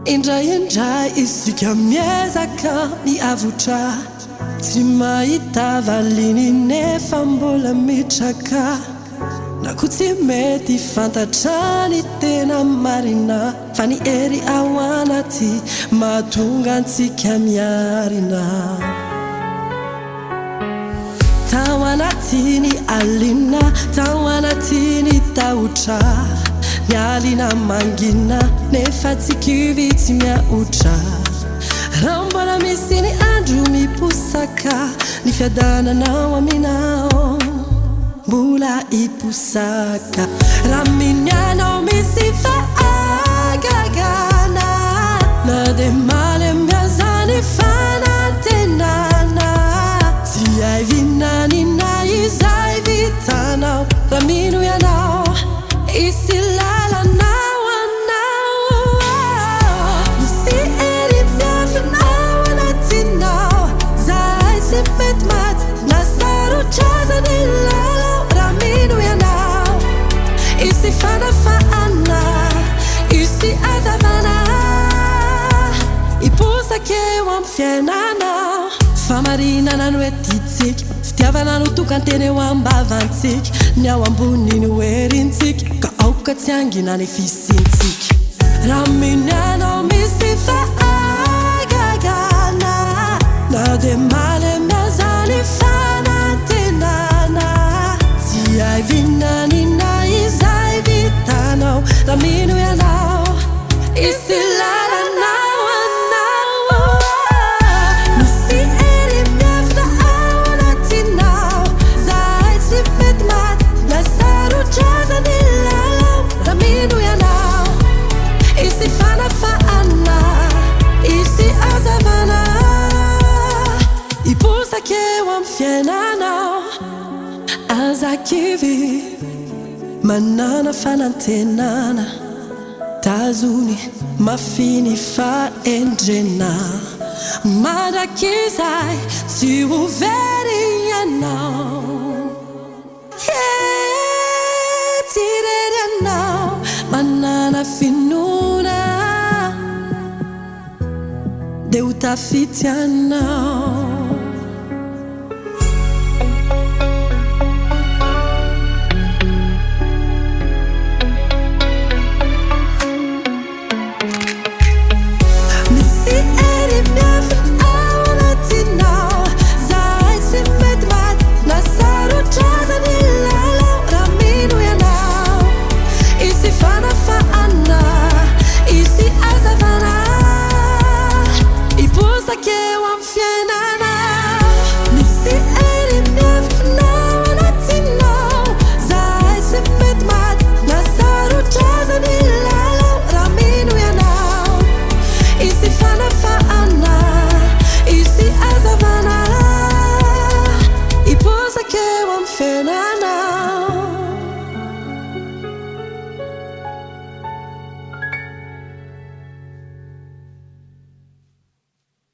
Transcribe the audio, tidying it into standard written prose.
Indraindray isika miezaka miavotra, tsy mahita valiny nefa mbola mitraka, na koa tsy mety fantatra ny tena marina fa ny hery ao anaty mahatonga antsika miarina. Tao anatin'ny alina, tao anatin'ny tahotra, ny alina mangina nefa tsy kivy tsy miahotra. Raha mbola misy ny andro miposaka, ny fiadanana ao aminao mbola hiposaka. Raha mino ianao misy fahagagana, na dia malemy aza ny fanantenana. Tsy hay vinanina izay vitanao, raha mino ianao hisy lalana ho anao. Misy hery miafina ao anatinao, zahay tsy mety maty na sarotra aza ny lalao. Raha mino ianao hisy fanafahana, hisy hazavana hiposaka eo amin'ny fiainanao. Fahamarinana no entintsika, fitiavana no tokan-teny eo am-bavantsika, ny ao ambony no herintsika, ka aoka tsy hangina ny fisiantsika. Raha mino ianao misy fahagagana, na dia malemy aza ny fanantenana. Tsy hay vinanina izay vitanao, raha mino ianao hisy lalana ho anao. Misy hery miafina ao anatinao, zahay tsy mety maty na sarotra aza ny lalao. Raha mino ianao hisy fanafahana, hisy hazavana hiposaka eo amin'ny fiainanao. Aza kivy, manana fanantenana, tazony mafy ny fahendrena. Mandrakizay tsy ho very ianao. Yeah, tsy irery ianao, manana finoana dia ho tafita ianao.